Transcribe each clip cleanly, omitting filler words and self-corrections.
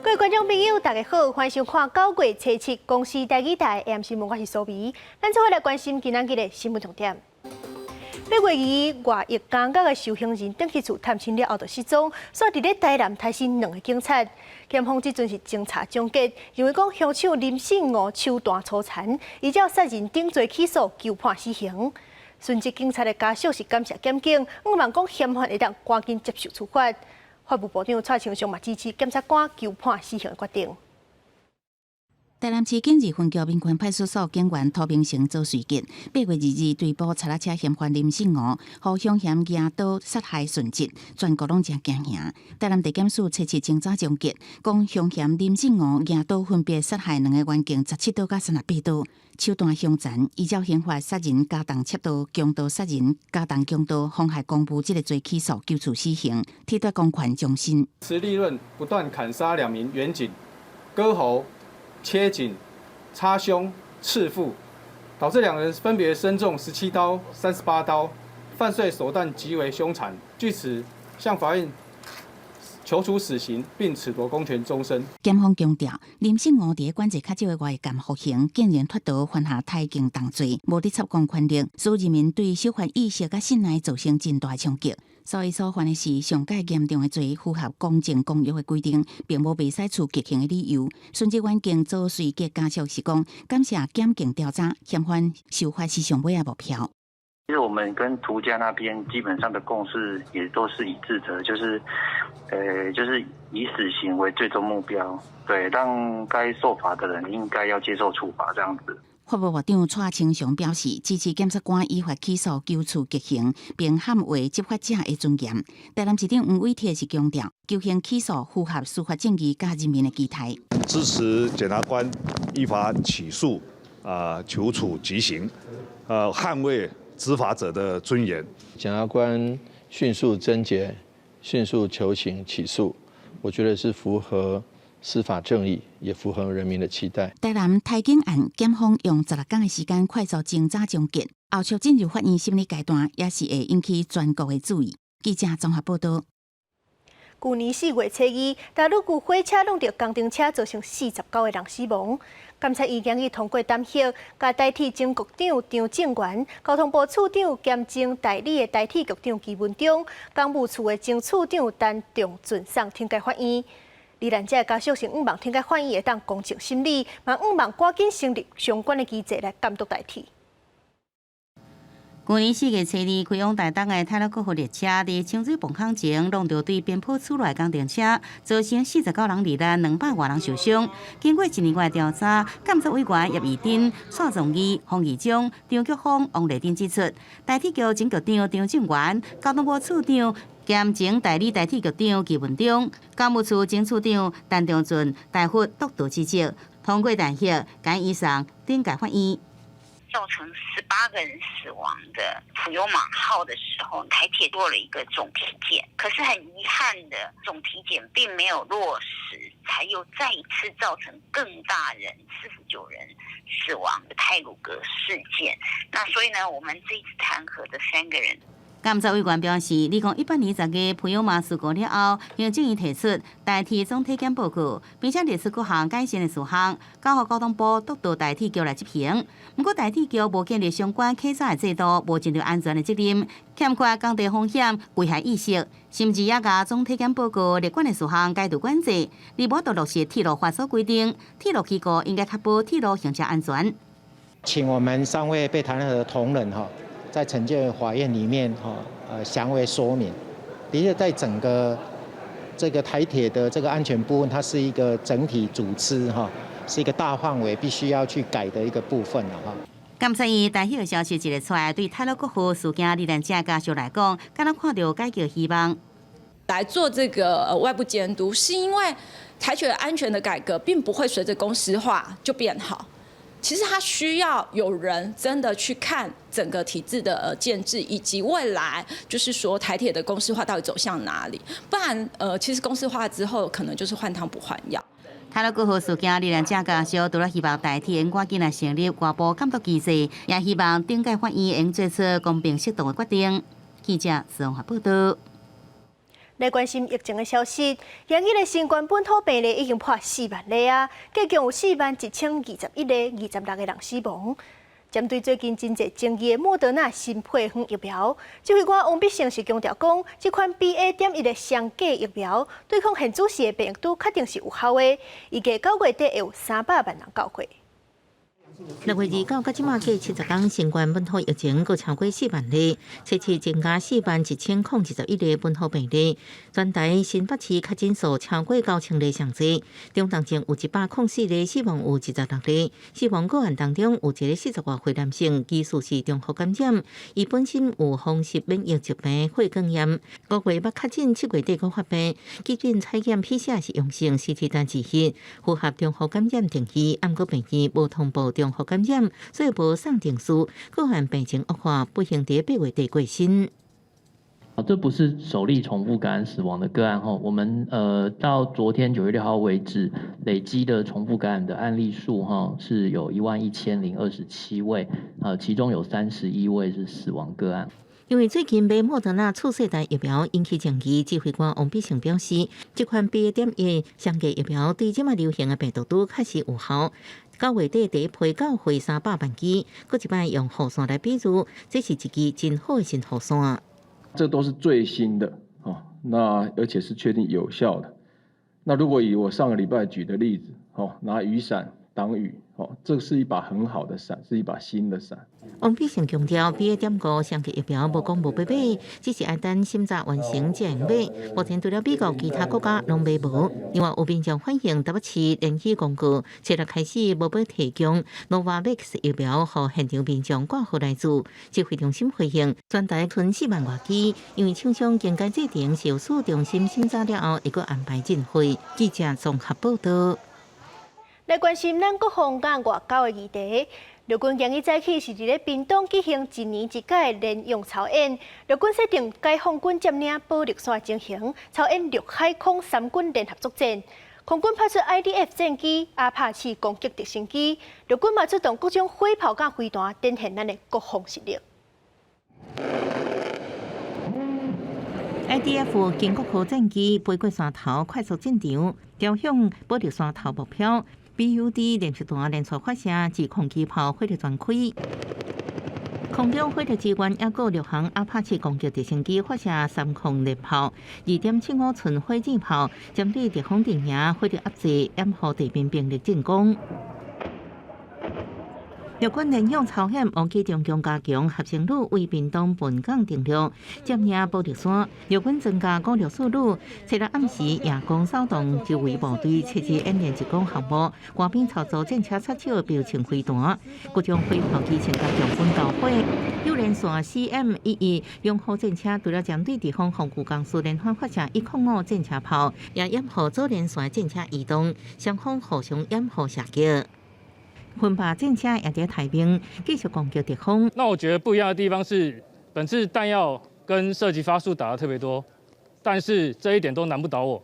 各位觀眾朋友，大家好，歡迎收看9月初7公視台語台 AM 新聞，我是蘇眉。咱做伙來關心今仔日的新聞重點。8月2日，外役監獄的受刑人轉去厝探親了後就失蹤，煞佇咧台南刣死兩个警察。檢方這陣是偵查終結，認為講兇手林姓吳手段粗殘，依照殺人等罪起訴，求判死刑。殉職警察的家屬是感謝檢警，向望講嫌犯會當趕緊接受處罰。法務部長蔡清祥嘛支持檢察官求判死刑的決定。台南市警二分局民權派出所警員涂明成遭隨吉，8月2日追捕賊仔車嫌犯林姓吳，予兇嫌舉刀殺害殉職，全國攏誠驚嚇。台南地檢署初七偵查終結，講兇嫌林姓吳舉刀分別殺害兩个員警17刀佮38刀，手段兇殘，依照刑法殺人加重竊盜、強盜殺人、加重強盜、妨害公務這个罪起訴，求處死刑，剝奪公權終身。持利刃不斷砍殺兩名員警，割喉、切頸、插胸、刺腹，導致兩人分別身中17刀、38刀，犯罪手段極為兇殘。據此向法院求處死刑，並褫奪公權終身。檢方強調，林姓吳佇管制較少的外監服刑，竟然脫逃犯下刣警重罪，無得插公權力，使人民對守法意識佮信賴造成真大衝擊。所以所犯的是上蓋嚴重的罪，符合公正公約的規定，並無袂使處極刑的理由。殉職員警周瑞杰家屬是講，感謝檢警調查，嫌犯受罰是上尾仔目標。其實我們跟涂家那邊基本上的共識也都是一致的，就是以死刑為最終目標，對，讓該受罰的人應該要接受處罰，這樣子。法務部長蔡清祥表示，支持檢察官依法起訴求處極刑，並捍衛執法者的尊嚴。台南市長黃偉哲是強調，求刑起訴符合司法正義佮人民的期待。支持檢察官依法起訴，求處極刑，捍衛執法者的尊嚴。檢察官迅速偵結、迅速求刑起訴，我覺得是符合司法正義，也符合人民的期待。台南刣警案，檢方用16天的時間快速偵查終結，後續進入法院審理階段，也是會引起全國的注意。記者綜合報道。舊年4月初2，大陸有火車挵著工程車，造成49个人死亡。監察院今日通過彈劾，共台鐵前局長張正元、交通部次長兼前代理的台鐵局長祁文忠、工務處的前處長陳仲俊送懲戒法院。罹難者的家屬是向望懲戒法院會當公正審理，嘛向望趕緊成立相關的機制來監督台鐵。舊年4月初2，開往台東的太魯閣號列車佇清水泵口前挵著對邊坡厝內工程車，造成49人罹難，200外人受傷。經過一年外調查，監察委員葉宜津、蔡崇義、馮義忠、張菊芳、王麗珍指出，台鐵局前局長張正元、交通部次長兼前代理台鐵局長祁文忠、工務處前處長陳仲俊大幅督導指責，通過彈劾，共移送頂級法院。造成18個人死亡的普悠瑪號的時候，台鐵做了一個總體檢，可是很遺憾的，總體檢並沒有落實，才又再一次造成更大人49人死亡的太魯閣事件。那所以呢，我們這一次彈劾的三個人。監察委員表示，2018年10月普悠瑪事故了後，行政院提出台鐵總體檢報告，並且列出各項改善的事項，交予交通部督導台鐵局來執行。毋過台鐵局無建立相關稽查的制度，無盡到安全的責任，欠缺工地風險危害意識，甚至也共總體檢報告列管的事項解讀管制，而無落實鐵路法所規定，鐵路機構應該確保鐵路行車安全。請我們三位被彈劾的同仁哈，在懲戒法院裡面哈，詳為說明。的確，在整個這個台鐵的這個安全部分，它是一個整體組織哈，是一個大範圍必須要去改的一個部分了哈。監察院彈劾的消息一个出來，對太魯閣號事件罹難者家屬來講，敢若看著解救希望。來做這個外部監督，是因為台鐵安全的改革並不會隨着公司化就變好。其實它需要有人真的去看整個體制的建制，以及未來就是說台鐵的公司化到底走向哪裡？不然其實公司化之後，可能就是換湯不換藥。太魯閣號事件罹難者家屬除了希望台鐵趕緊來成立外部監督機制，也希望頂級法院會做出公平適當的決定。記者綜合報道。來關心疫情的消息，今日的新冠本土病例已經破四萬例啊，計共有4萬1021例，26個人死亡。針對最近真濟爭議的莫德納新配方疫苗，指揮官王必勝是強調講，這款 BA.1的雙價疫苗對抗現主時的病毒確定是有效的，預計9月底會有300萬人到貨。 6月29到這馬計70天，新冠本土疫情閣超過四萬例，初七增加4萬1021例本土病例。全台新北市確診數超過9000例上濟，中重症有104例，死亡有26例。死亡個案當中有一个40外歲男性，疑似是重複感染，伊本身有風濕免疫疾病、血管炎。5月捌確診，7月底閣發病，急診採檢 PCR 是陽性，CT 值1，符合重複感染定義，毋過病院無通報重複感染，所以無送定書。個案病情惡化，不幸佇8月底過身。這不是首例重複感染死亡的個案哈，我們到昨天9月6號為止，累積的重複感染的案例數哈是有11,027位，其中有31位是死亡個案。因為最近買莫德納次世代疫苗引起爭議，指揮官王必勝表示，這款 BA.1雙價疫苗對這馬流行的病毒株確實有效。9月底第一批到貨300萬劑，閣一擺用雨傘來比喻，這是一支真好的新雨傘。這都是最新的哦，那而且是確定有效的。那如果以我上個禮拜舉的例子，哦，拿雨傘擋雨，哦，這是一把很好的傘，是一把新的傘。王必勝強調，BA.5雙價疫苗無講無欲買，只是愛等審查完成才會買。目前除了美國，其他國家攏買無。另外有民眾反映，台北市連續公告，七日開始無欲提供 Novavax 疫苗，予現場民眾掛號來注。指揮中心回應，全台囤4萬外劑，因為廠商更改制程，受試中心審查了後，會閣安排進貨。記者綜合報道。來關心咱國防佮外交的議題。陸軍今日早起是佇咧屏東舉行一年一屆聯用操演，陸軍設定解放軍佔領寶綠山情形，操演陸海空三軍聯合作戰。空軍派出 IDF 戰機、阿帕契攻擊直升機，陸軍嘛出動各種火炮佮飛彈，展現咱的國防實力。 IDF 經國號戰機飛過山頭，快速進場，朝向寶綠山頭目標。BUD 連續彈連續發射，自控機炮火力全開。空中火力支援，抑閣陸航阿帕奇攻擊直升機發射三控獵炮，2.75寸火箭炮，針對敵方陣營火力壓制，掩護地面兵力進攻。陸軍聯用操演，烏機中將加強合成旅為屏東本港登陸，佔領寶綠山。陸軍增加564旅，七日暗時夜光掃動周圍部隊設置演練一個項目，官兵操作戰車插手標槍飛彈，各種火炮機槍佮強軍交火。有連線 CM-11勇虎戰車，除了針對敵方防禦工事連番發射105戰車炮，也掩護左連線戰車移動，雙方互相掩護射擊。噴靶戰車也佇待命，繼續攻擊敵方。那我覺得不一樣的地方是，本次彈藥跟射擊發數打得特別多，但是這一點都難不倒我。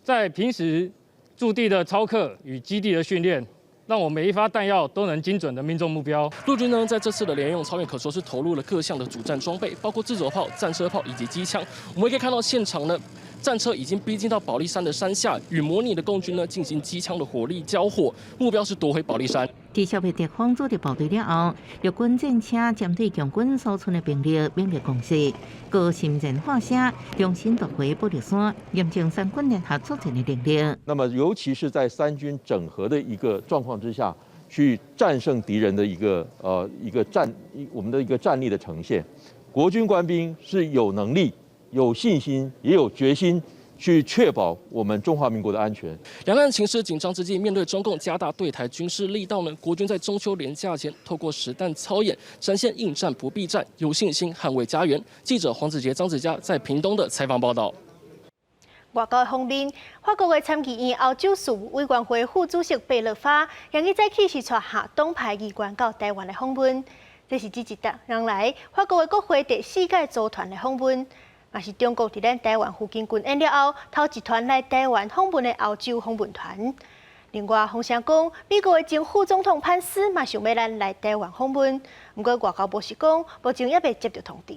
在平時駐地的操課與基地的訓練，讓我每一發彈藥都能精準的命中目標。陸軍呢，在這次的聯用操演，可說是投入了各項的主戰裝備，包括自走炮、戰車炮以及機槍。我們可以看到現場呢，戰車已經逼近到保力山的山下，與模擬的共軍呢進行機槍的火力交火，目標是奪回保力山。佇消滅敵方主力部隊了後，陸軍戰車針對共軍所存的兵力猛烈攻勢，高心戰發聲，重新奪回寶綠山，驗證三軍聯合作戰的能力。那麼，尤其是在三軍整合的一個狀況之下，去戰勝敵人的一個戰，我們的一個戰力的呈現，國軍官兵是有能力、有信心、也有決心去確保我們中華民國的安全。兩岸情勢緊張之際，面對中共加大對台軍事力道呢，國軍在中秋連假前透過實彈操演，展現應戰不避戰，有信心捍衛家園。記者黃子杰、張子佳在屏東的採訪報道。外交方面，法國的參議院歐洲事務委員會副主席貝勒法，今日早起是帶下黨派議員到台灣來訪問。這是這一冬來法國的國會第四屆組團來訪問，嘛是中國佇咱台灣附近軍演了後，頭一團來台灣訪問的歐洲訪問團。另外，風聲講，美國的前副總統潘斯嘛想欲咱來台灣訪問，毋過外交部是講，目前猶未接到通知。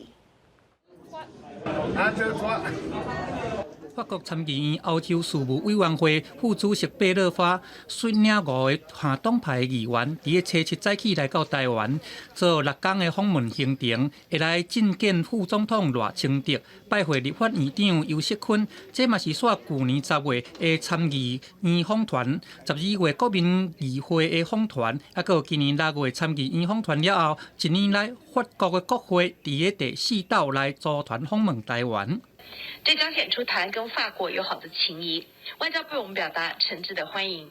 法國參議院歐洲事務委員會副主席貝勒發率領五个跨黨派議員，佇咧初七早起來到台灣做六工的訪問行程，會來覲見副總統賴清德，拜會立法院長游錫堃。這嘛是紲舊年10月的參議院訪團，12月國民議會的訪團，抑閣有今年6月參議院訪團了後，一年來法國的國會佇咧第四度來組團訪問台灣。這彰顯出台灣跟法國友好的情誼，外交部我們表達誠摯的歡迎。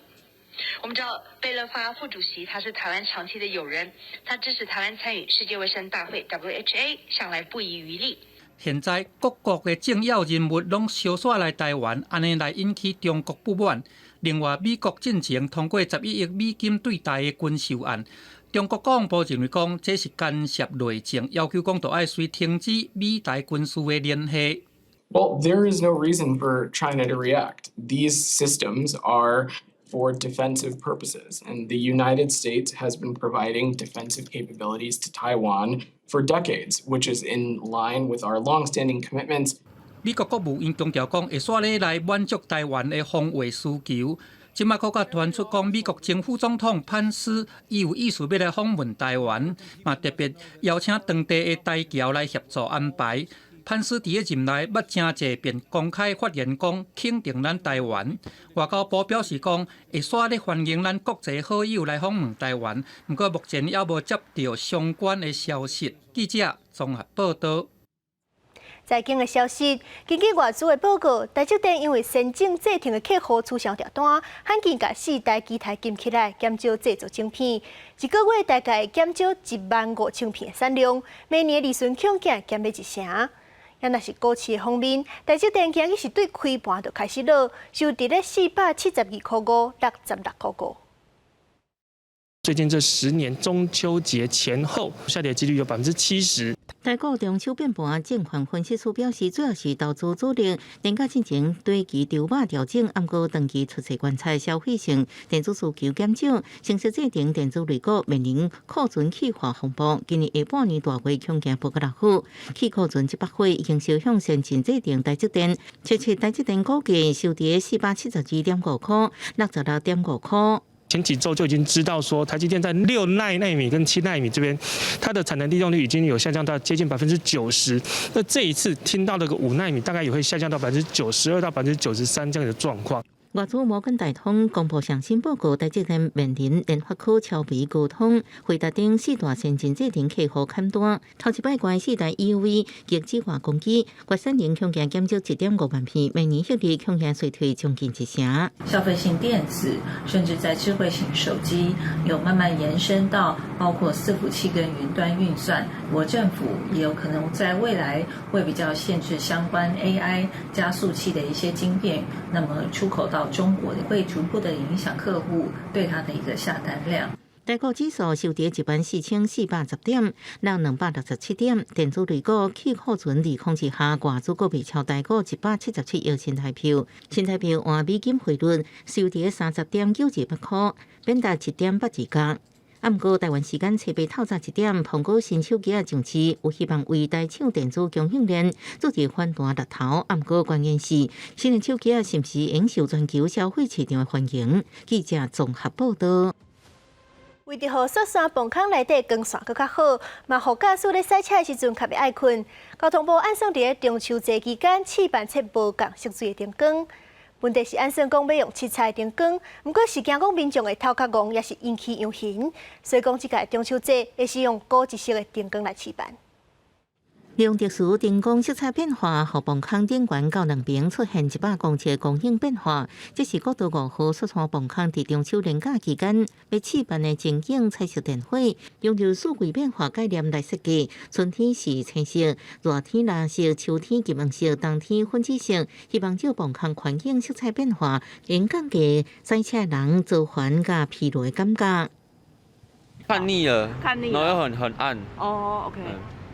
我們知道貝勒發副主席他是台灣長期的友人，他支持台灣參與世界衛生大會 WHA，向來不遺餘力。現在各國的政要人物攏相紲來台灣，按呢來引起中國不滿。另外，美國進前通過11億美金對台的軍售案，中國國防部認為講這是干涉內政，要求講著愛隨停止美台軍事的聯繫。 Well, there is no reason for China to react. These systems are for defensive purposes, and the United States has been providing defensive capabilities to Taiwan for decades, which is in line with our longstanding commitments. 美國國務院強調講，會紲咧來滿足台灣的防衛需求。這馬閣較傳出講，美國前副總統潘斯伊有意思欲來訪問台灣，嘛特別邀請當地的台僑來協助安排。潘斯佇咧任內捌誠濟遍公開發言講肯定咱台灣。外交部表示講，會紲咧歡迎咱國際好友來訪問台灣，毋過目前猶無接著相關的消息。記者綜合報導。財經的消息，根據外資的報告，台積電因為先進製程的客戶取消訂單，罕見共四台機台禁起來，減少製造晶片，一個月大概減少1萬5千片的產量，明年利潤恐驚減欲一成。啊，若是股市的方面，台積電今日是對開盤就開始落，收佇咧472塊5，66塊5。最近這10年中秋節前後下跌幾率有70%。台股中秋變盤，證券分析師表示，主要是投資主力連假進前短期籌碼調整，毋過長期趨勢觀察消費性電子需求減少，成熟製程電子類股面臨庫存去化風暴。今年下半年大月恐驚無閣落好，去庫存這筆貨已經燒向先進製程台積電，七七台積電股價收佇472.5塊，66.5塊。前幾週就已經知道說，台積電在6奈米跟7奈米這邊，它的產能利用率已經有下降到接近90%。那這一次聽到那個5奈米，大概也會下降到92%到93%這樣的狀況。外資摩根大通公布上新報告，台積電面臨聯發科、超微、高通、輝達等四大先進製程客戶砍單，頭一擺關四台 EUV 極紫外光機，月產能恐驚減少1.5萬片，明年獲利恐驚衰退將近一成。消費性電子，甚至在智慧型手機，有慢慢延伸到包括伺服器跟雲端運算。我政府也有可能在未來會比較限制相關 AI 加速器的一些晶片，那麼出口到中國會逐步的影響客戶對它的一個下單量。台股指數收佇14,410點，落267點。電子類股去庫存利空之下，外資閣賣超台股177億新台票，新台幣換美金匯率收佇30.928塊，貶值1.82角。啊，毋過台灣時間初八透早一點，蘋果新手機仔上市，有希望為台搶電子供應鏈做一反彈力頭。啊，毋過關鍵是新的手機仔是毋是會受全球消費市場的歡迎？記者綜合報導。為著予雪山磅空內底光線閣較好，嘛予駕駛咧駛車的時陣較袂愛睏。交通部按算佇咧中秋節期間試辦設無仝色水的燈光。問題是按算講欲用七彩燈光，毋過是驚講民眾會頭殼戇，抑是引起遊行，所以講這屆中秋節會使用古一色的燈光來試辦。利用特殊燈光色彩變化，予磅空頂懸到兩爿出現100公尺光影變化。這是國道5號雪山磅空佇中秋連假期間欲試辦的情景彩色電火，用著四季變化概念來設計。春天是青色，熱天藍色，秋天金黃色，冬天粉紫色。希望藉磅空環境色彩變化，能降低駛車人疲煩佮疲勞的感覺。看膩了，看膩了，然後又很暗。哦，OK。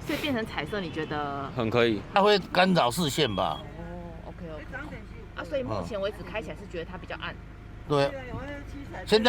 所以變成彩色，你覺得？很可以。它會干擾視線吧？哦，OK OK。啊，所以目前為止開起來是覺得它比較暗。對，現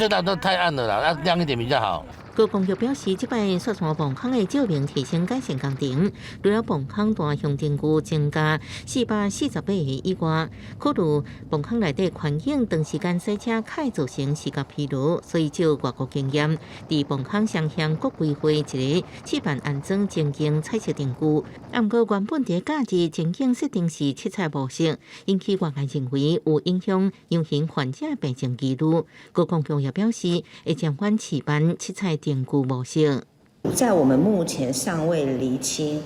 在都太暗了啦，要亮一點比較好。高公局表示，這擺雪山磅空的照明提升改善工程，除了磅空大型燈具增加448個以外，考慮磅空內底環境長時間駛車較會造成視覺疲勞，所以照外國經驗，佇磅空雙向各規劃一个試辦安裝情景彩色燈具。啊，毋過原本佇假日情景設定是七彩模式，引起外界認為有影響遊行患者病情疑慮。高公局也表示，會暫緩試辦七彩燈具模式。在我們目前尚未釐清，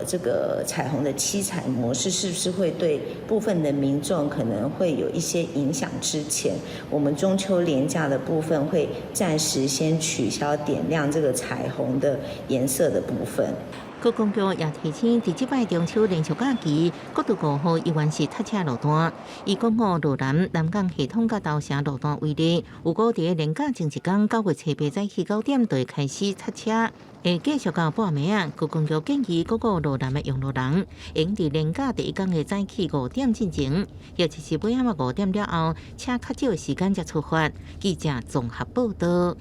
這個彩虹的七彩模式是不是會對部分的民眾可能會有一些影響之前，我們中秋連假的部分會暫時先取消點亮這個彩虹的顏色的部分。高公局也提醒，佇這擺中秋連續假期，國道5號依然是塞車路段。以港澳羅南南港系統佮頭城路段為例，有估佇連假前一工9月初8早起9點就會開始塞車，會繼續到半暝仔。高公局建議各個羅南的用路人，應佇連假第一工的早起5點進前，抑或是尾暗5點了後，車較少的時間才出發。記者綜合報導。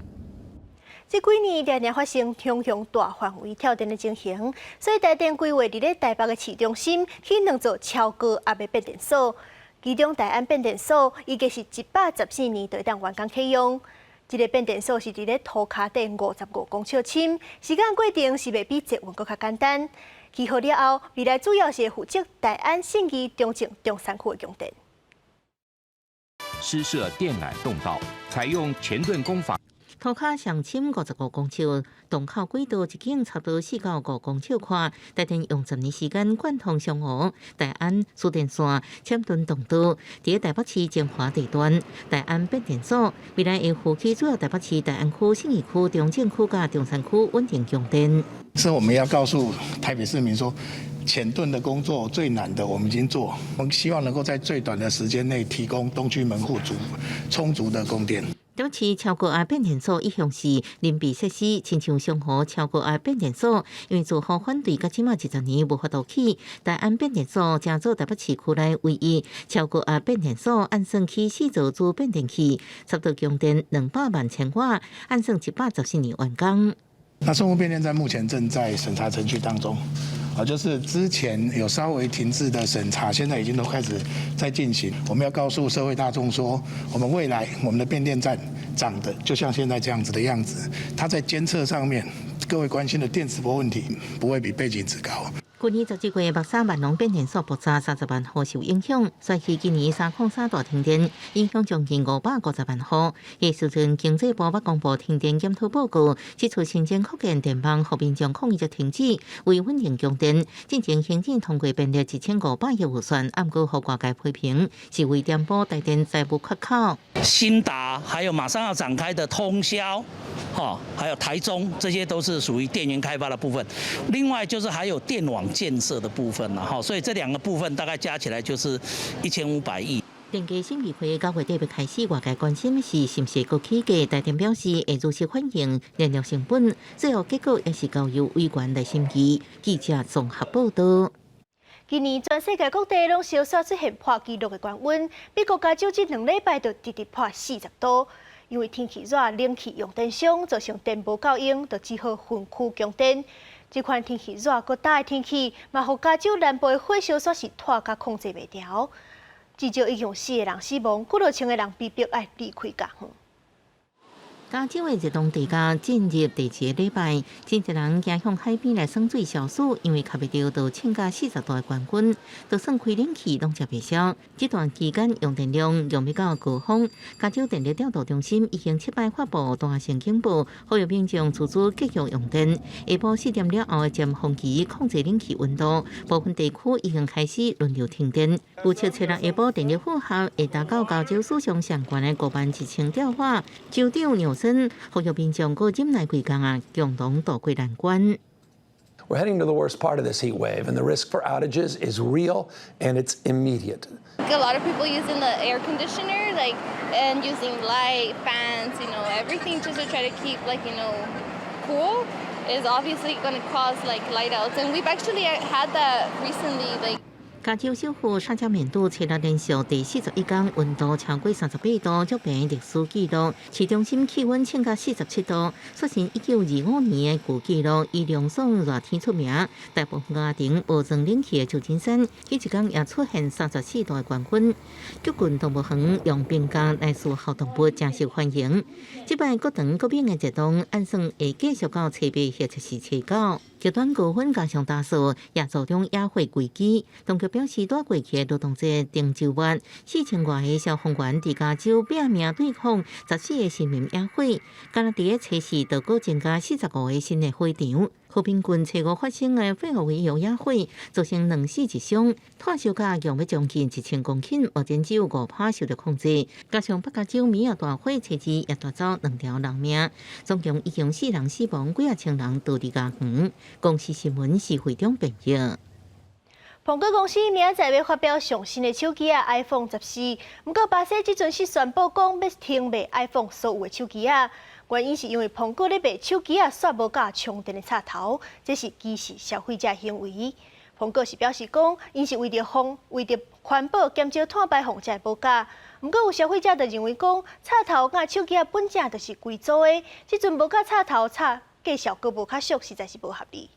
這幾年連連發生通雄大範圍跳電的情形，所以台電規劃佇咧台北的市中心起兩座超高壓的變電所，其中大安變電所預計是114年就會當完工啟用。這个變電所是佇咧塗跤底55公尺深，時間過程是袂比捷運閣較簡單。起好了後，未來主要是負責大安、信義、中正、中山區的供電。施設電纜動道，採用前盾工法。塗跤上深55公尺，洞口軌道直徑差不多4到5公尺寬，台電用10年時間貫通雙湖、大安輸電線、淺盾動道，佇台北市精華地段，大安變電所未來會負起主要台北市大安區、信義區、中正區佮中山區穩定供電。是我們要告訴台北市民說，遣盾的工作最難的，我們已經做，我們希望能夠在最短的時間內提供東區門戶足充足的供電。台北市超高壓變電所一向是鄰避設施，親像雙湖超高壓變電所，因為住戶反對，到這馬20年無法度起。大安變電所成做台北市區內唯一超高壓變電所，按算起四座主變電器，差不多供電200萬千瓦，按算114年完工。那雙湖變電站目前正在審查程序當中，啊，就是之前有稍微停滯的審查，現在已經都開始在進行。我們要告訴社會大眾說，我們未來我們的變電站長得就像現在這樣子的樣子，它在監測上面，各位關心的電磁波問題不會比背景值高。去年11月，木柵萬隆變電所爆炸，30萬戶受影響。所以今年303大停電，影響將近550萬戶。彼時陣經濟部捌公布停電檢討報告，指出新增擴建電網，予民眾抗議就停止，為穩定供電，進前行政通過編列1500億預算，毋過予外界批評是為填補台電財務缺口。興達還有馬上要展開的通霄，哈，還有台中，這些都是屬於電源開發的部分。另外就是還有電網建設的部分啦，哈，所以這兩個部分大概加起來就是1500億。電價審議會9月底欲開始，外界關心是是毋是會起價？台電表示會如實反映燃料成本，最後結果也是交由委員來審議。記者綜合報導。今年全世界各地攏相續出現破紀錄的高溫，美國加州這2禮拜就直直破40度。因為天氣熱，冷氣用電傷，造成電無夠用，就只好分區供電。這款天氣熱、閣焦的天氣，嘛予加州南部的火燒煞是湠甲控制袂牢，至少已經有四個人死亡，幾若千个人被迫愛離開家園。加州的熱浪地價進入第二个禮拜，真濟人驚向海邊來耍水消暑，因為吸袂著就衝甲40度的高溫，就算開冷氣攏食袂消。這段期間用電量用欲到高峰，加州電力調度中心已經七擺發布大型警報，呼籲民眾自主節約用電。下晡4點了後的尖峰期控制冷氣溫度，部分地區已經開始輪流停電。預測初六下晡電力負荷會達到加州史上上懸的5萬1千兆瓦。州長紐森呼籲民眾閣忍耐幾工啊，共同渡過難關。 We're heading to the worst part of this heat wave, and the risk for outages is real and it's immediate. A lot of people using the air conditioner, like, and using light, fans, everything just to try to keep, like, cool is obviously going to cause, like, light outs. And we've actually had that recently, like. 加州首府薩克門都初六連續第41天溫度超過38度，創下歷史紀錄。市中心氣溫升到47度，刷新1925年的舊紀錄。以涼爽熱天出名，大部分家庭無裝冷氣的舊金山，彼一天也出現34度的高溫。橘郡動物園用冰架來伺候動物，誠受歡迎。這擺各長各短的活動，按算會繼續到初八或者是初九。極端高溫加上大雪，也造成野火危機。當局表示，佇過去的勞動節頂週末，4000外個消防員佇加州拚命對抗14個森林野火，敢若佇咧初四就閣增加45個新的火場。和平郡初五發生的費爾維尤野火，造成兩死一傷，炭燒甲用欲將近1000公頃，目前只有5%受著控制。加上北加州米亞大火，初二也帶走兩條人命，總共已經四人死亡，幾仔千人逃離家園。公視新聞是會長編譯。蘋果公司明仔載欲發表上新的手機仔 iPhone 十四，毋過巴西這陣是宣布講欲停賣 iPhone 所有的手機仔，原因是因為蘋果咧賣手機仔煞無佮充電的插頭，這是歧視消費者行為。蘋果是表示講，𪜶是為著風為著環保減少碳排放才會無佮。毋過有消費者就認為講，插頭佮手機仔本正就是規組的，這陣無佮插頭插，價數閣無較俗，實在是無合理。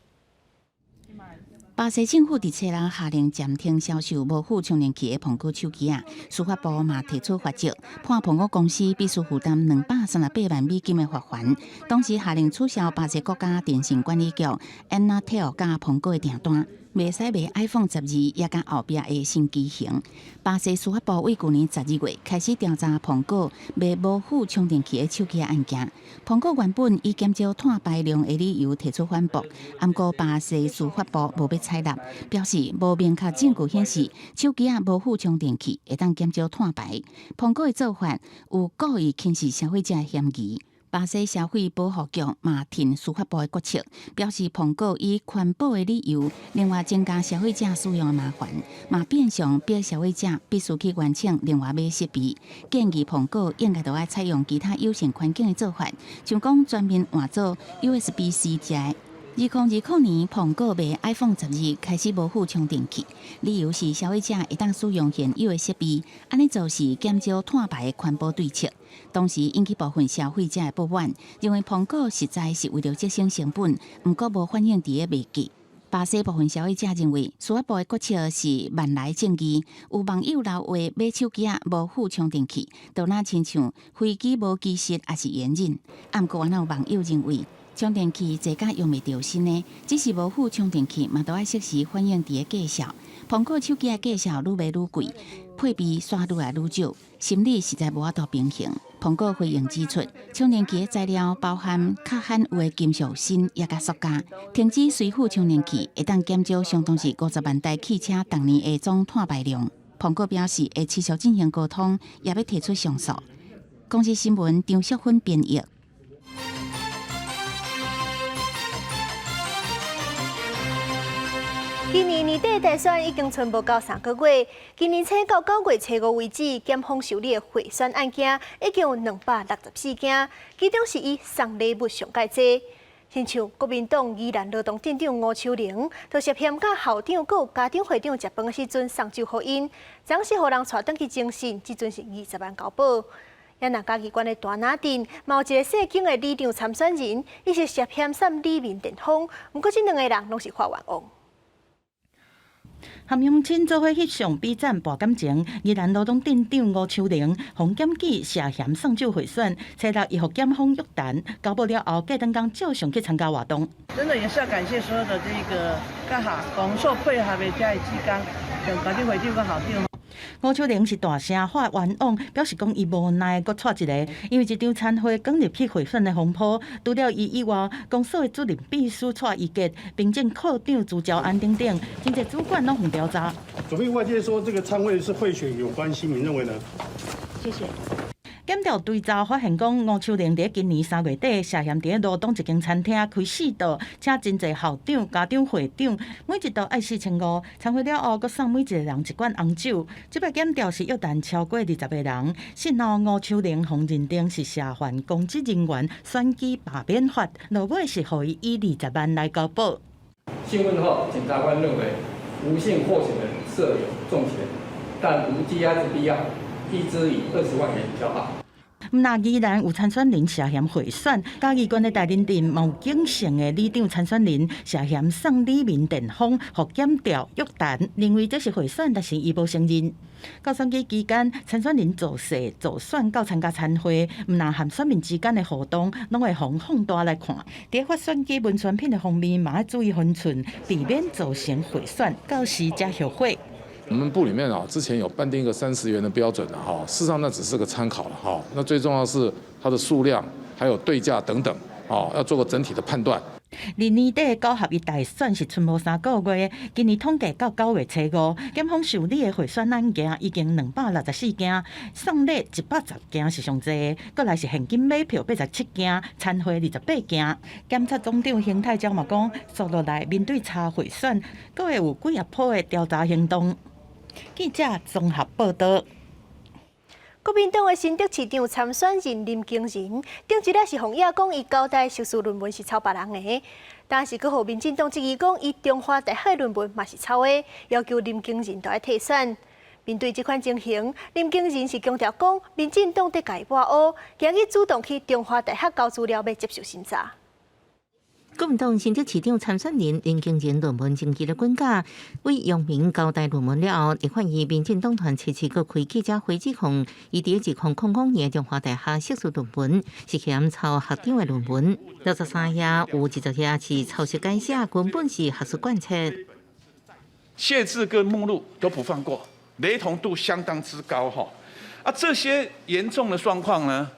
巴西政府佇初六下令暫停銷售無附充電器的蘋果手機仔，司法部嘛提出罰則，判蘋果公司必須負擔238萬美金的罰鍰。同時下令取消巴西國家電信管理局 Anatel 佮蘋果的訂單，袂使賣 iPhone 12，也佮後壁的新機型。巴西司法部為舊年12月開始調查蘋果賣無附充電器的手機案件。蘋果原本以減少碳排量的理由提出反駁，毋過巴西司法部無欲採納，表示無明確證據顯示手機仔無附充電器會當減少碳排。蘋果的做法有故意輕視消費者的嫌疑。巴西消費保護局嘛挺司法部的決策，表示蘋果以環保的理由，另外增加消費者使用的麻煩，嘛變相逼消費者必須去申請另外買設備。建議蘋果應該著愛採用其他友善環境的做法，像講全面換做 USB-C 這。2020年，蘋果賣 iPhone 十二開始無附充電器，理由是消費者會當使用現有的設備，按呢做是減少碳排的環保對策。當時引起部分消費者的不滿，認為蘋果實在是為著節省成本，毋過無反映佇咧賣價。巴西部分消費者認為，司法部的決策是萬來正義。有網友留話買手機仔無附充電器，就若親像飛機無機師，抑是隱忍。毋過，也有網友認為，充電器濟甲用袂著新的，只是無附充電器嘛，都愛適時反映佇咧價數。蘋果手機的價數愈賣愈貴，配備煞愈來愈少，心理實在無法度平衡。蘋果回應指出，充電器的材料包含較罕有的金屬鋅，也佮塑膠。停止隨附充電器，會當減少相當是50萬台汽車逐年的總碳排量。蘋果表示會持續進行溝通，也欲提出上訴。公視新聞張淑芬編譯。今年年底大選已經賰無夠3個月，今年初到9月初五為止，檢方受理的賄選案件已經有264件，其中是以送禮物上蓋濟。親像國民黨宜蘭羅東鎮長吳秋玲，就涉嫌佮校長閣有家長會長食飯的時陣送酒予𪜶，總是予人帶轉去偵訊，這陣是20萬交保。也若嘉義縣的大林鎮，嘛有一個姓景的里長參選人，伊是涉嫌送里民電風，毋過這兩個人攏是發冤枉。和鄉親做伙翕相比讚博感情，宜蘭羅東鎮長吳秋玲，予檢舉涉嫌送酒賄選，初六伊予檢方約談，交保了後，隔轉工照常去參加活動。真的也是要感謝所有的這個閣下工作配合的遮的志工，像家長會長佮校長。吳秋玲是大聲發冤枉，表示講伊無奈閣掣一个，因為這場餐會捲入去賄選的風波。除了伊以外，公所的主任秘書蔡宜傑、民政科長朱昭安等等，真濟主管攏予調查。主編外界說這個餐會是賄選有關係，你認為呢？謝謝。檢調追查發現，講吳秋玲佇今年3月底涉嫌佇羅東一間餐廳開四桌，請真濟校長、家長會長，每一桌愛4500。餐會了後，閣送每一個人一罐紅酒。這擺檢調是約談超過20個人，訊後吳秋玲予認定是涉犯公職人員選舉罷免法，落尾是予伊以20萬來交保。訊問後，檢察官認為吳姓候選人設有重嫌，但無羈押之必要，易之以20萬元交保。毋若宜蘭有參選人涉嫌賄選，嘉義縣的大林鎮嘛有景姓的里長參選人涉嫌送里民電風，予檢調約談，認為這是賄選，但是伊無承認。到選舉期間，參選人造勢、助選到參加餐會，毋若和選民之間的互動，攏會予放大來看。佇發選舉文宣品的方面，嘛愛注意分寸，避免造成賄選，到時才後悔。我們部裡面啊，之前有判定一個30元的標準的哈，事實上那只是個參考了哈。那最重要是它的數量，還有對價等等，哦，要做個整體的判斷。二年底九合一大選是賰無3個月，今年統計到9月初5，檢方受理的賄選案件已經264件，送禮110件是上濟，閣來是現金買票87件，餐會28件。檢察總長邢泰昭嘛講，紲落來面對查賄選，閣會有幾仔波的調查行動。記者綜合報道。國民黨的新竹市長參選人林耕仁，頂一日是予影講伊交代碩士論文是抄別人的，但是閣予民進黨質疑講伊中華大學論文嘛是抄的，要求林耕仁著愛退選。面對這款情形，林耕仁是強調講，民進黨佇共伊抹烏，今日主動去中華大學交資料，欲接受審查。國民黨新竹市長參選人林耕仁論文爭議咧滾價，為陽明交代論文了後，立法院民進黨團初七閣開記者會指控，伊佇2000年中華大學碩士論文涉嫌抄學長的論文，63頁有20頁是抄襲改寫，根本是學術貫徹。謝字跟目錄都不放過，雷同度相當之高哈。啊，這些嚴重的狀況呢，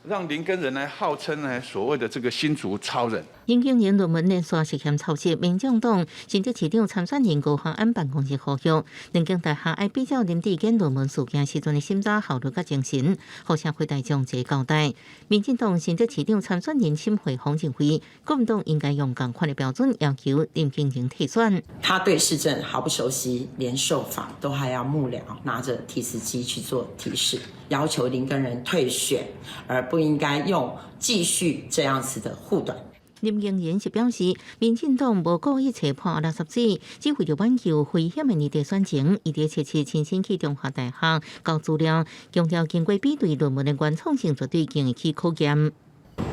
讓林耕仁呢號稱呢所謂的這個新竹超人。林耕仁論文連續涉嫌抄襲，民進黨新竹市長參選人高虹安辦公室呼籲，聯經大學愛比照林智堅論文事件時陣的審查效率佮精神，予社會大眾一個交代。民進黨新竹市長參選人沈慧虹認為，國民黨應該用仝款的標準要求林耕仁退選。他對市政毫不熟悉，連受訪都還要幕僚拿着提詞機去做提示，要求林耕仁退選，而不應該用繼續這樣子的護短。林耕仁是表示，民進黨無故意揣潑垃圾水，只為著挽救危險的年底選情。伊佇七七親身去中華大學交資料，強調經過比對論文的原創性，絕對經得起考驗。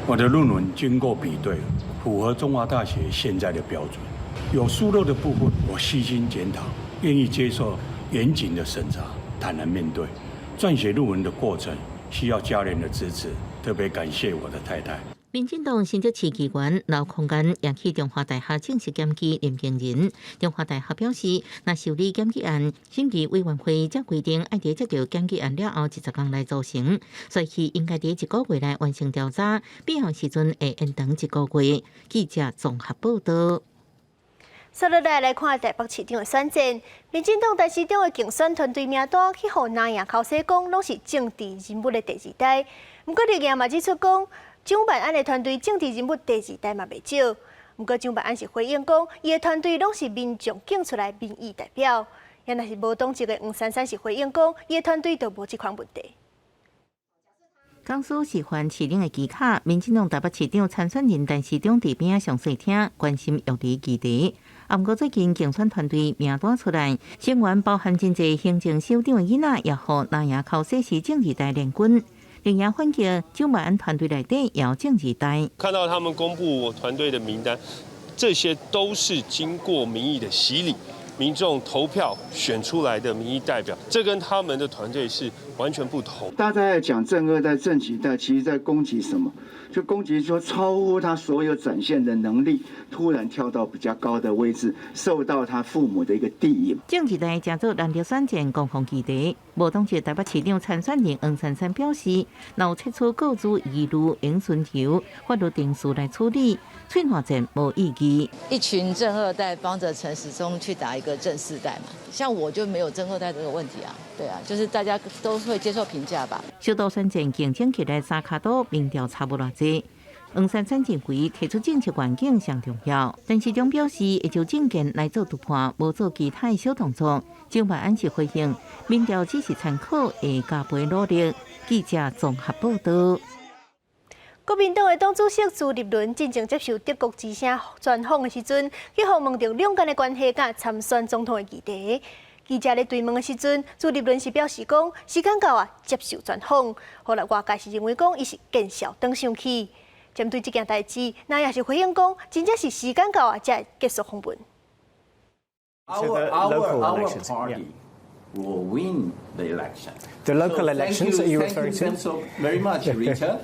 我的論文經過比對，符合中華大學現在的標準。有疏漏的部分，我細心檢討，願意接受嚴謹的審查，坦然面對。撰寫論文的過程需要家人的支持，特別感謝我的太太。民進黨新竹市議員劉空間也去中華大學正式檢舉林耕仁。中華大學表示，若受理檢舉案，審議委員會才規定愛佇接到檢舉案了後20天內組成，所以應該佇一個月內完成調查，必要時陣會延長一個月。記者綜合報道。接落來來看台北市長的選戰，民進黨台市長的競選團隊名單去予藍營剾洗講，攏是政治人物的第二代。毋過綠營嘛指出講，蔣萬安的團隊政治人物第二代嘛袂少。毋過蔣萬安是回應講，伊的團隊攏是民眾選出來民意代表。也若是無黨籍的黃珊珊是回應講，伊的團隊就無這款問題。江蘇是環市長的旗下，民進黨台北市長參選人陳時中佇邊仔上細聽，關心育兒議題。啊，毋過最近競選團隊名單出來，成員包含真濟行政首長的囡仔，也予藍營剾洗是政二代聯軍。綠營反擊，蔣萬安團隊內底也有政二代。看到他們公布團隊的名單，這些都是經過民意的洗禮，民眾投票選出來的民意代表，這跟他們的團隊是完全不同。大家在講政二代、政幾代，其實在攻擊什麼？就攻擊說超乎他所有展現的能力，突然跳到比較高的位置，受到他父母的一個庇蔭。政二代成做藍綠選戰攻防議題，無黨籍台北市長參選人黃珊珊表示，若有提出個資疑慮，應尋求法律程序來處理，喙瀾戰無意義。一群政二代幫着陳時中去打一個政四代嘛，像我就沒有政二代這個問題啊，對啊，就是大家都會接受評價吧。首度選戰競爭起來三跤肚，民調差無偌濟。黃珊珊認為提出政策願景上重要，陳時中表示會就政見來做突破，無做其他的小動作。蔣萬安是回應，民調只是參考，會加倍努力。記者綜合報道。國民黨的黨主席朱立倫進前接受德國之聲專訪的時陣，去予問著兩岸的關係佮參選總統的議題。記者咧追問的時陣，朱立倫是表示講時間到啊，接受專訪。予人外界是認為講伊是見笑轉生氣。針對這件代誌，那也是回應講，真正是時間到啊，才會結束訪問。 Our party will win the election. The local elections, are you referring to? Thank you so very much, Richard.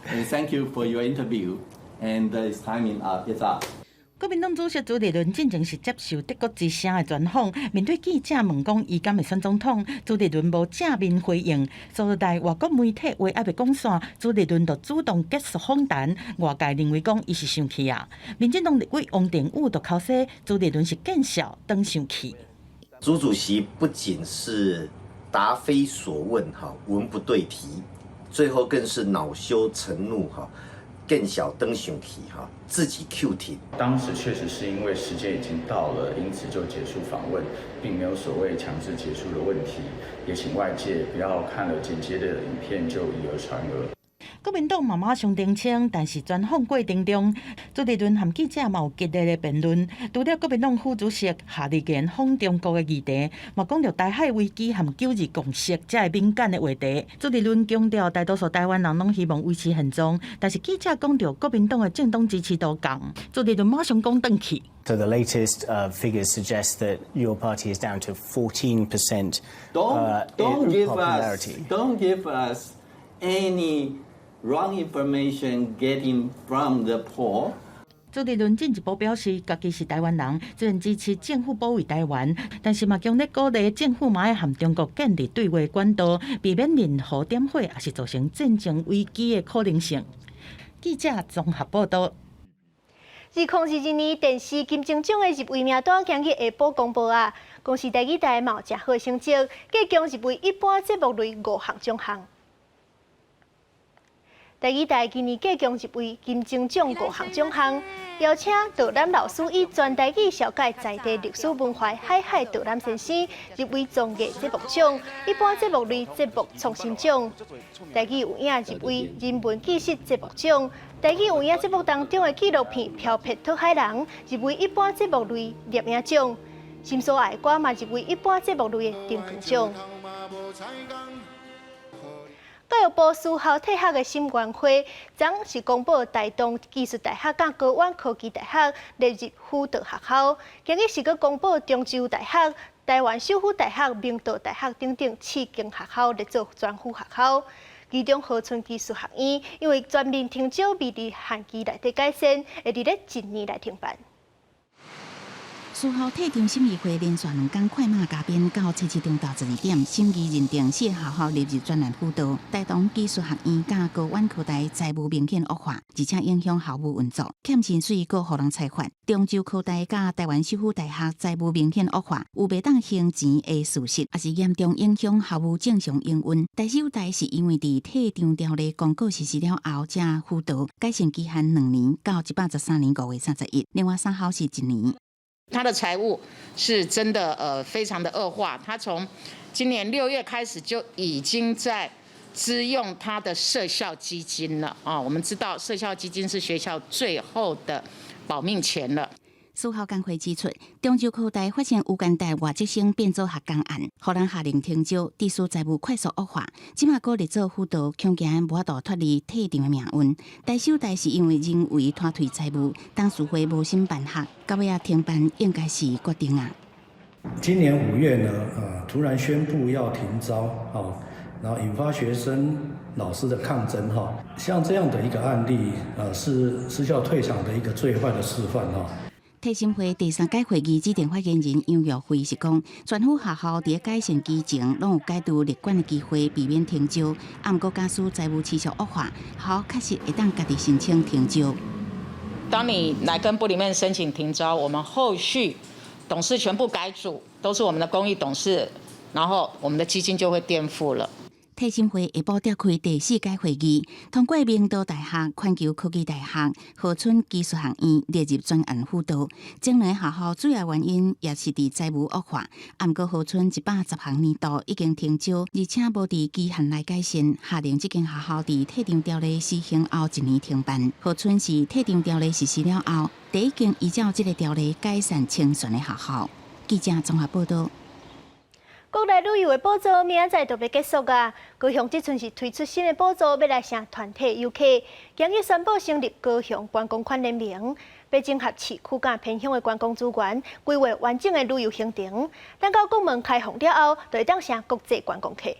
And thank you for your interview. And it's time is up. 國民黨主席朱立倫進前是接受德國之聲的專訪，面對記者問講伊敢會選總統，朱立倫無正面回應。所以外國媒體話猶未講煞，朱立倫就主動結束訪談，外界認為講伊是生氣啊。民進黨立委王定宇就剾洗朱立倫是見笑轉生氣。朱主席不僅是答非所問，哈，文不對題，最後更是惱羞成怒，哈。見笑轉生氣哈，自己 Q 停。當時確實是因為時間已經到了，因此就結束訪問，並沒有所謂強制結束的問題。也請外界不要看了剪接的影片就以訛傳訛。國民黨嘛馬上澄清，但是專訪過程中，朱立倫和記者嘛有激烈的辯論。除了國民黨副主席夏立言訪中國的議題，嘛講著台海危機和九二共識這个敏感的話題。朱立倫強調，大多數台灣人攏希望維持現狀，但是記者講著國民黨的政黨支持度降，朱立倫馬上講轉去。 So the latest figures suggest that your party is down to 14% Don't give us don't give us any wrong information getting from the poll. 朱立倫進一步表示，家己是台灣人，雖然支持政府保衛台灣，但是嘛強烈鼓勵政府嘛愛和中國建立對話管道，避免任何點火，抑是造成戰爭危機的可能性。記者綜合報道。2022年電視金鐘獎的入圍名單今日下晡公布啊，公視台語台嘛有誠好成績，計共入圍一般節目類五項獎項。台語台今年計共入圍金鐘獎五項獎項，邀請導覽老師以全台語紹介在地歷史文化海海導覽先生入圍綜藝節目獎，一般節目類節目創新獎。台語有影入圍人文紀實節目獎，台語有影節目當中的紀錄片《飄撇討海人》入圍一般節目類攝影獎，心所愛歌嘛入圍一般節目類的燈光獎。教育部私校退學的審員會，昨是公布大同技術大學佮高苑科技大學列入輔導學校，今日是閣公布中州大學、台灣首府大學、明道大學等等四間學校列做專輔學校。其中和春技術學院因為全面停招未佇限期內底改善，會佇咧一年來停辦。私校退場審議會連續兩工快馬加鞭，到初七中晝12點，審議認定四個學校列入專案輔導。大同技術學院佮高苑科大財務明顯惡化，而且影響校務運作，欠薪水閣予人裁罰。中州科大佮台灣首府大學財務明顯惡化，有袂當還錢的事實，也是嚴重影響校務正常營運。台首大是因為佇退場條例公告實施了後，才輔導改善期限2年，到113年5月31。另外三校是一年。他的財務是真的，非常的惡化。他從今年6月開始就已經在支用他的社校基金了啊。我們知道社校基金是學校最後的保命錢了。私校工會指出，中州科大發生無關大外籍生變做學工案，予人下令停招，致使財務快速惡化。這馬閣列做輔導，恐驚無法度脫離退場的命運。台首大是因為人為拖退財務，董事會無心辦學，到尾仔停辦應該是決定啊。今年5月呢，突然宣布要停招，哦，然後引發學生、老師的抗爭，哈，像這樣的一個案例，是私校退場的一個最壞的示範，哈。退審會第三屆會議指定發言人楊玉慧是講，專輔學校佇改善期前，攏有解除列管的機會，避免停招。啊，毋過假使財務持續惡化，學校確實會當家己申請停招。當你來跟部裡面申請停招，我們後續董事全部改組，都是我們的公益董事，然後我們的基金就會顛覆了。退審會下晡召開第四屆會議，通過明道大學、環球科技大學、和春技術學院列入專案輔導。這兩个學校主要原因也是佇財務惡化。啊，毋過和春110學年度已經停招，而且無佇期限內改善，下令這間學校佇退場條例施行後一年停辦。和春是退場條例實施了後，第一間依照這个條例改善清算的學校。記者綜合報道。國內旅遊的補助明仔載就欲結束矣。高雄這陣是推出新的補助，欲來吸團體遊客，今日宣布成立高雄觀光圈聯盟，欲整合市區佮偏鄉的觀光資源，規劃完整的旅遊行程。等到國門開放了後，就會當吸國際觀光客。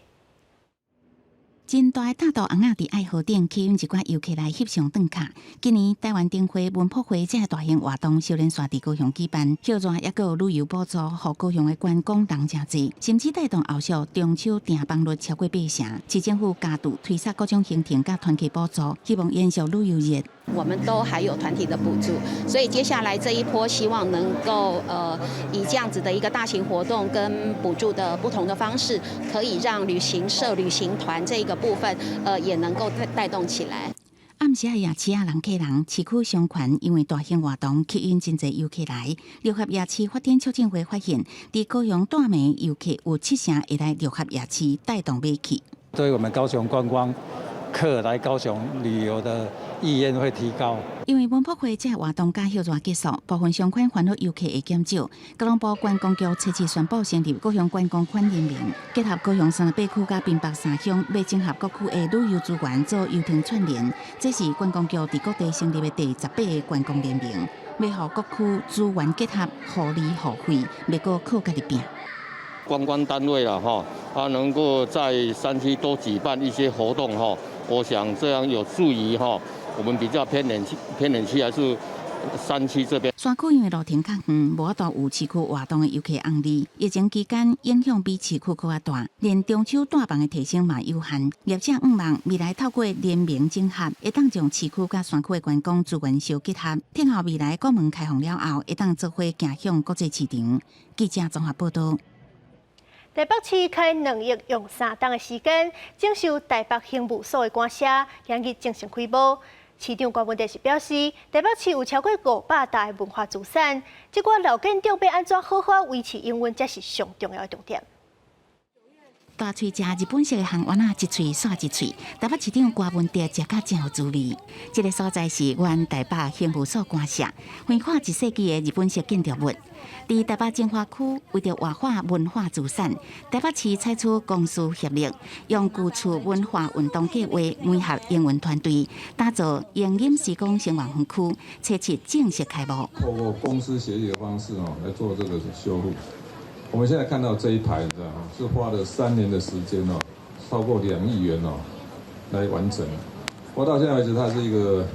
真大的大肚尪仔佇愛河頂吸引一寡遊客來翕相轉卡。今年台灣燈會、文博會這個大型活動，小連續佇高雄舉辦，歇熱猶閣有旅遊補助，予高雄的觀光人誠濟，甚至帶動後續中秋訂房率超過八成。市政府加注推捒各種行程佮團客補助，希望延續旅遊熱。我們都還有團體的補助，所以接下來這一波希望能夠以這樣子的一個大型活動跟補助的不同的方式，可以讓旅行社、旅行團這個部分也能夠帶動起來。暗時夜市仔人客人，市區商圈因為大型活動吸引真濟遊客來。六合夜市發展促進會發現，佇高雄蹛暝遊客有七成會來六合夜市帶動買氣。對我們高雄觀光客來高雄旅遊的意願會提高。因為文博會這個活動佮歇熱結束，部分商圈煩惱遊客會減少。交通部觀光局初七宣布成立高雄觀光圈聯盟，結合高雄38區佮屏北三鄉，欲整合各區的旅遊資源做遊程串聯。這是觀光局佇各地成立的第18個觀光聯盟，欲予各區資源結合，互利互惠，袂閣靠家己拚。觀光單位啦，哈，他能夠在山區多舉辦一些活動，哈，我想這樣有助於哈，我們比較偏遠區、偏遠區還是山區這邊。山區因為路程較遠，無法度有市區活動的遊客紅利。疫情期間影響比市區閣較大，連中秋訂房的提升嘛有限。業者向望未來透過聯盟整合，會當將市區佮山區的觀光資源相結合，聽候未來國門開放了後，會當做伙行向國際市場。記者綜合報道。台北市開2億用3冬的時間，整修台北刑務所的館舍，今日正式開幕。市長柯文哲是表示，台北市有超過500棟的文化資產，這寡老建築欲按怎好好維持營運，才是上重要的重點。大喙食日本式的烘丸仔，一喙煞一喙。台北市長柯文哲食甲真有滋味。這個所在是原台北刑務所館舍，橫跨一世紀的日本式建築物。佇台北精華區，為著活化文化資產，台北市採取公私協力，用舊厝文化運動計劃，媒合營運團隊，打造迎飲時光生活園區，初七正式開幕。透過公私協力的方式哦，來做這個修復。我們現在看到這一排，你知道嗎？是花了3年的時間哦，超過2億元哦，來完成。我到現在為止，它是一個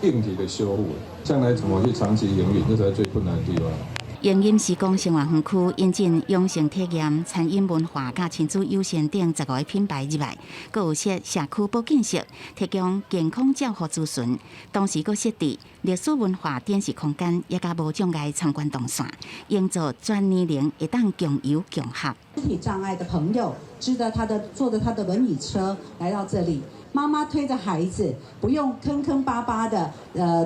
硬體的修復，將來怎麼去長期營運，這才是最困難的地方。迎飲時光生活園區引進養生體驗、餐飲文化佮親子友善等15個品牌入來，閣有設社區保健室，提供健康照護諮詢。同時，閣設置歷史文化展示空間，也佮無障礙參觀動線，營造全年齡會當共遊共學。肢體障礙的朋友，支着他的坐着他的輪椅車來到這裡，媽媽推着孩子，不用坑坑巴巴的，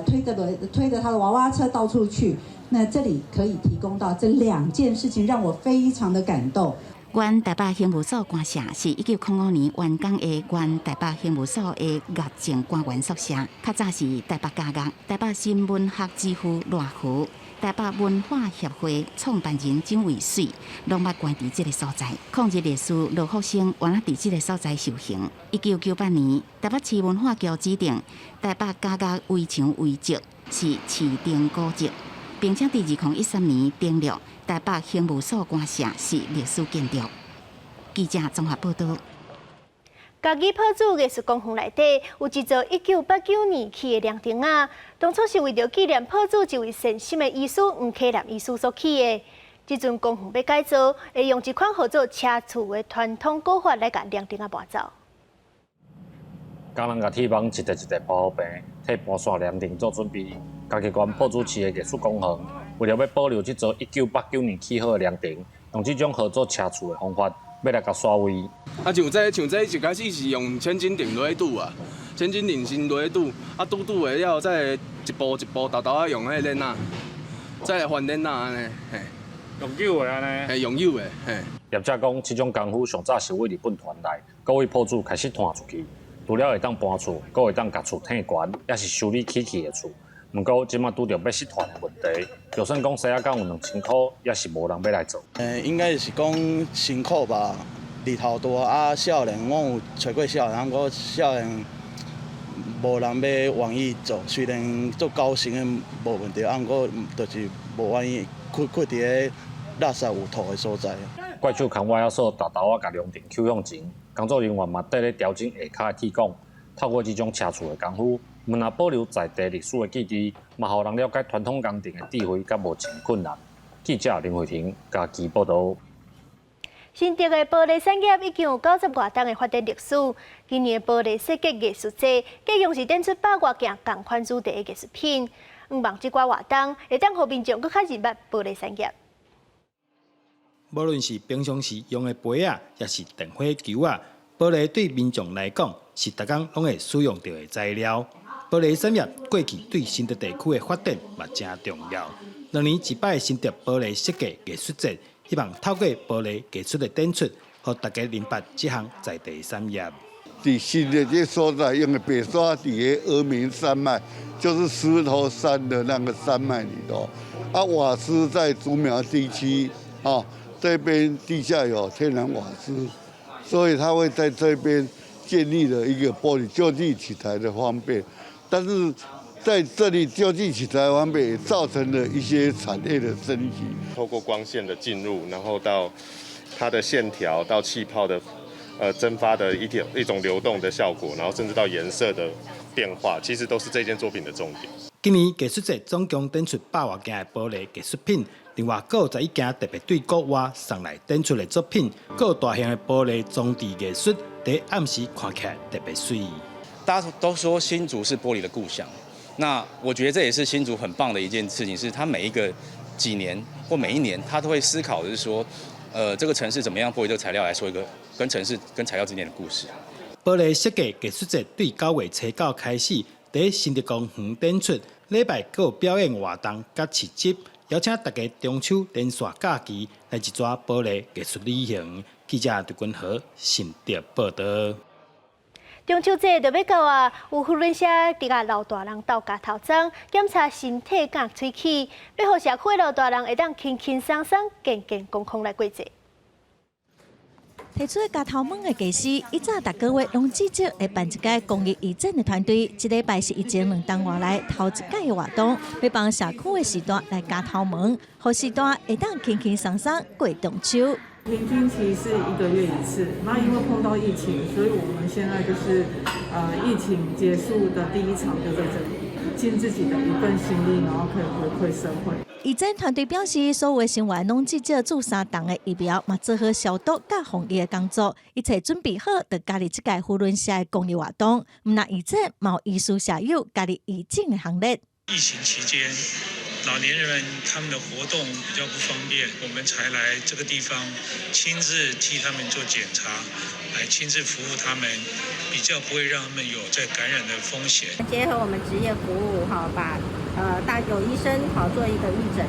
推着他的娃娃車到處去。那這裡可以提供到這兩件事情，讓我非常的感動。原台北刑務所館舍是1905年完工的原台北刑務所的獄政官員宿舍，較早是台北監獄、台北新文學之父賴和、台北文化協會創辦人蔣渭水，攏捌關佇這個所在。抗日烈士羅福星原來佇這個所在受刑。1998年，台北市文化局指定台北監獄圍牆遺跡是市定古蹟。並且佇2013年登錄台北刑務所館舍是歷史建築。記者綜合報道。嘉義朴子藝術公園內底有一座1989年起的涼亭仔，當初是為著紀念朴子一位善心的醫師黃啟南醫師所起的。這陣公園欲改造，會用一款號做車厝的傳統古法來共涼亭仔搬走。工人共鐵網一塊一塊鋪好平，替搬徙涼亭做準備。嘉義縣朴子市的藝術公園，為著欲保留這座1989年起好的涼亭，用這種號做車厝的方法，欲來共徙位。啊，像這一開始是用千斤頂落去拄啊，千斤頂先落去拄，啊拄拄的了後，再一步一步沓沓仔用彼個鏈仔，再來翻鏈仔按呢，嘿。用扭的按呢？嘿，用扭的，嘿。業者講，這種功夫上早是佇日本傳來，閣佇朴子開始傳出去。除了會當搬厝，閣會當共厝退懸，抑是修理起去的厝。毋過這馬拄著欲失傳的問題，就算講西仔港有2000箍，也是無人欲來做。應該是講辛苦吧，日頭大啊，少年我有揣過少年，毋過少年無人欲願意做，雖然做高薪的無問題，啊，毋過就是無願意囥囥佇个垃圾有塗的所在。怪手牽歪仔索沓沓仔共涼亭搝向前，工作人員嘛綴咧調整下跤的鐵管，透過這種車厝的功夫，毋但保留在地歷史的記憶，嘛予人了解傳統工程的智慧佮無真困難。記者林慧婷嘉義報導。新竹的玻璃產業已經有90外冬的發展歷史。今年的玻璃設計藝術節，計用是展出100外件仝款主題的藝術品。向望這寡活動會當予民眾閣較認捌玻璃產業。無論是平常時用的杯仔，抑是電火球仔，玻璃對民眾來講是逐工攏會使用著的材料。玻璃產業過去對新竹地區的發展嘛誠重要。兩年一擺的新竹玻璃設計藝術節，希望透過玻璃藝術的展出，予大家認捌這項在地產業。佇新竹這所在，因為白沙佇個峨眉山脈，就是獅頭山的那個山脈裡頭。啊，瓦斯在竹苗地區，啊，這邊地下有天然瓦斯，所以他會在這邊建立了一個玻璃就地取材的方便。但是在這裡就地取材方便，也造成了一些產業的升級。透過光線的進入，然後到它的線條，到氣泡的蒸發的一種流動的效果，然後甚至到顏色的變化，其實都是這件作品的重點。今年藝術節總共展出100外件的玻璃藝術品，另外閣有11件特別對國外送來展出的作品，閣有大型的玻璃裝置藝術，佇暗時看起來特別媠。大家都說新竹是玻璃的故鄉，那我覺得這也是新竹很棒的一件事情，是他每一個幾年或每一年，他都會思考，就是說，這個城市怎麼樣玻璃這個材料來說一個跟城市跟材料之間的故事。玻璃設計藝術節對9月初9開始，佇新竹公園展出，禮拜閣有表演活動佮市集，邀請大家中秋連續假期來一逝玻璃藝術旅行。記者陳君和新竹報導。中秋節就欲到啊，有扶輪社佇共老大人鬥鉸頭鬃，檢查身體佮喙齒，欲予社區的老大人會當輕輕鬆鬆、健健康康來過節。提出鉸頭毛的技師，以早逐個月攏至少會辦一屆公益義診的團隊，這禮拜是疫情2冬外來頭一屆的活動，欲幫社區的序大來鉸頭毛，予序大會當輕輕鬆鬆過中秋。平均其實是一個月一次，那因為碰到疫情，所以我們現在就是疫情結束的第一場就在這裡，盡自己的一份心力，然後可以回饋社會。義診團隊表示，所有的成員攏至少注三筒的疫苗，嘛做好消毒佮防疫的工作，一切準備好，就加入這屆扶輪社的公益活動。毋但義診，嘛有醫師社友加入義診的行列。疫情期間，老年人他們的活動比較不方便，我們才來這個地方親自替他們做檢查，來親自服務他們，比較不會讓他們有再感染的風險。結合我們職業服務，哈，把大有醫生好做一個義診，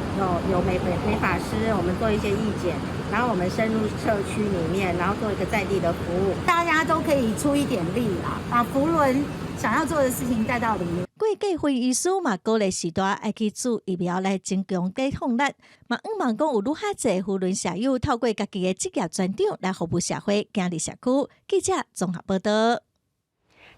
有美髮師，我們做一些義剪，然後我們深入社區裡面，然後做一個在地的服務，大家都可以出一點力啦，把扶輪想要做的事情帶到裡面。過繼輝醫師嘛鼓勵序大愛去注疫苗來增強抵抗力，嘛向望講有愈較濟扶輪社友透過家己的職業專長來服務社會，行入社區。記者綜合報導。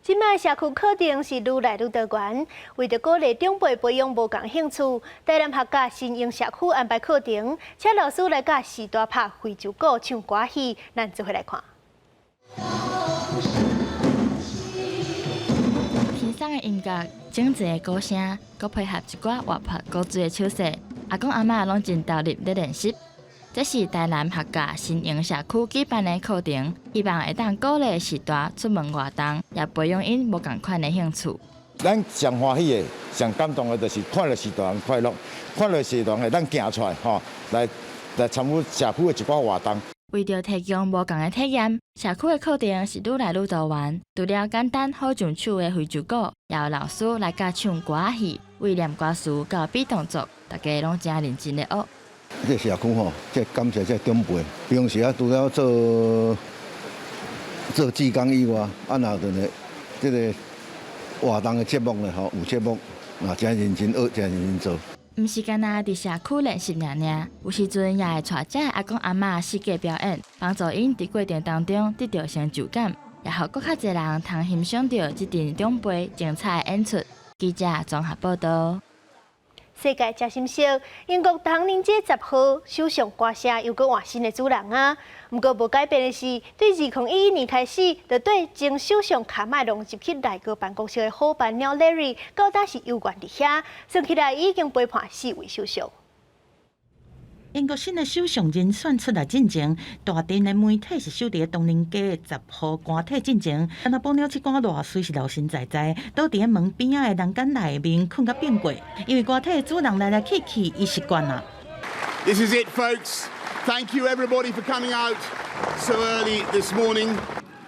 這擺社區課程是愈來愈多元，為著鼓勵長輩培養無仝興趣，台南學甲新營社區安排課程，請老師來教序大拍非洲鼓、唱歌戲，咱做伙來看。輕鬆的音樂，整齊的鼓聲，閣配合一寡活潑古錐的手勢，阿公阿嬤攏真投入咧練習。這是台南客家新營社區舉辦的課程，希望會當鼓勵序大出門活動，也培養𪜶無仝款的興趣。咱上歡喜的、上感動的，就是看著序大人快樂，看著序大人會當行出來，吼，來參與社區的一寡活動。為著提供無仝的體驗，社區的課程是愈來愈多元。除了簡單好上手的非洲鼓，也有老師來教唱歌仔戲，為念歌詞到比動作，大家攏誠認真咧學。這社區吼，這感謝這長輩，平時啊，除了做做志工以外，啊，若就是這個活動的節目呢，吼，有節目，啊，誠認真學，誠認真做。毋是干焦佇社區練習爾爾，有時陣也會帶遮的阿公阿嬤四界表演，幫助𪜶佇過程當中得著成就感，也予閣較濟人通欣賞著這陣長輩精彩的演出。記者綜合報道。世界真心惜，英國唐寧街10號首相官舍又閣換新的主人啊！毋過無改變的是，對2011年開始，就綴前首相卡麥隆入去內閣辦公室的虎斑貓 Larry，到今是猶原佇遐，算起來已經陪伴四位首相。英國新的首相人選出來進前，大陣的媒體是守佇唐寧街10號官邸進前，但若捕鳥試官賴瑞是老神在在，倒佇門邊仔的欄杆內面睏甲變過，因為官邸的主人來來去去，伊習慣啦。 This is it, folks. Thank you, everybody, for coming out so early this morning.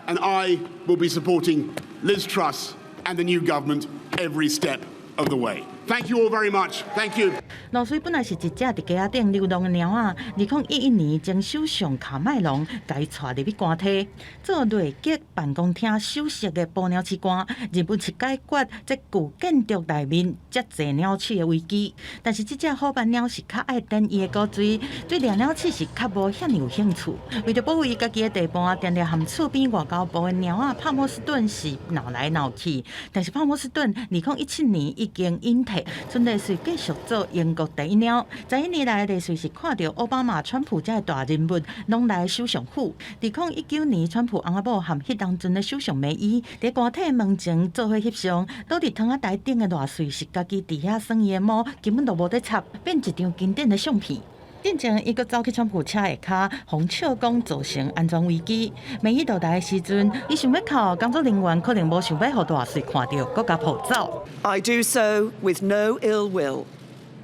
And I will be supporting Liz Truss and the new government every step of the way. Thank you all very much. Thank you. 賴瑞本來是一隻佇街仔頂流浪的貓仔，2011年前首相卡麥隆共伊帶入去官邸，做內閣辦公廳首席的捕鳥試官，任務是解決這舊建築內面遮濟鳥鼠的危機。但是這隻虎斑貓是較愛踮伊的骨髓，對掠鳥鼠是較無遐爾有興趣。為著保護伊家己的地盤，定定和厝邊外交部的貓仔帕默斯頓是鬧來鬧去。但是帕默斯頓2017年已經隱退。賰賴瑞繼續做英國第一貓。11年來，賴瑞是看著奧巴馬、川普遮的大人物攏來首相府。2019年，川普翁仔某和彼當陣的首相梅伊佇官邸門前做伙翕相，倒佇窗仔台頂的賴瑞是家己佇遐耍伊的毛，根本就無咧插，變一張經典的相片。進前，伊閣走去川普車下跤，予笑講造成安全危機。梅伊落台的時陣，伊想欲哭，工作人員可能無想欲予賴瑞看著，閣共抱走。 I do so with no ill will,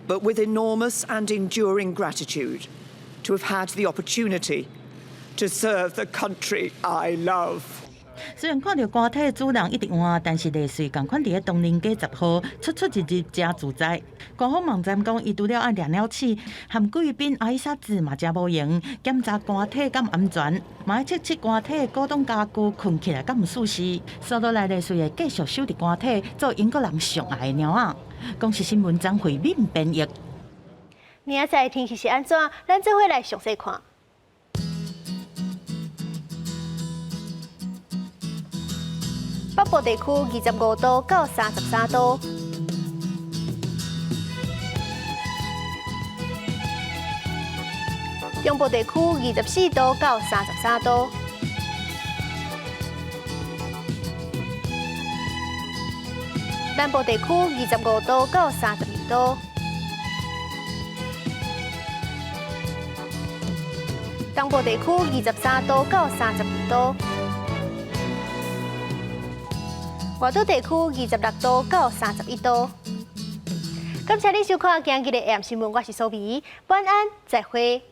but with enormous and enduring gratitude to have had the opportunity to serve the country I love. 雖然看著官邸主人一直換，但是賴瑞仝款佇咧唐寧街10號出出入入誠自在。官方網站講，伊除了愛掠鳥鼠，和貴賓阿伊莎子嘛誠無閒檢查官邸敢安全，嘛愛測試官邸古董家具睏起來敢有舒適。所以來賴瑞會繼續守佇官邸，做英國人上愛的貓仔。公視新聞張惠敏編譯。明仔載天氣是按怎？咱做伙來詳細看。北部地區25度到33度，中部地區24度到33度，南部地區25度到32度，東部地區23度到32度。外島地區26度到31度。感謝你收看今日的 AM 新聞，我是蘇美，晚安，再會。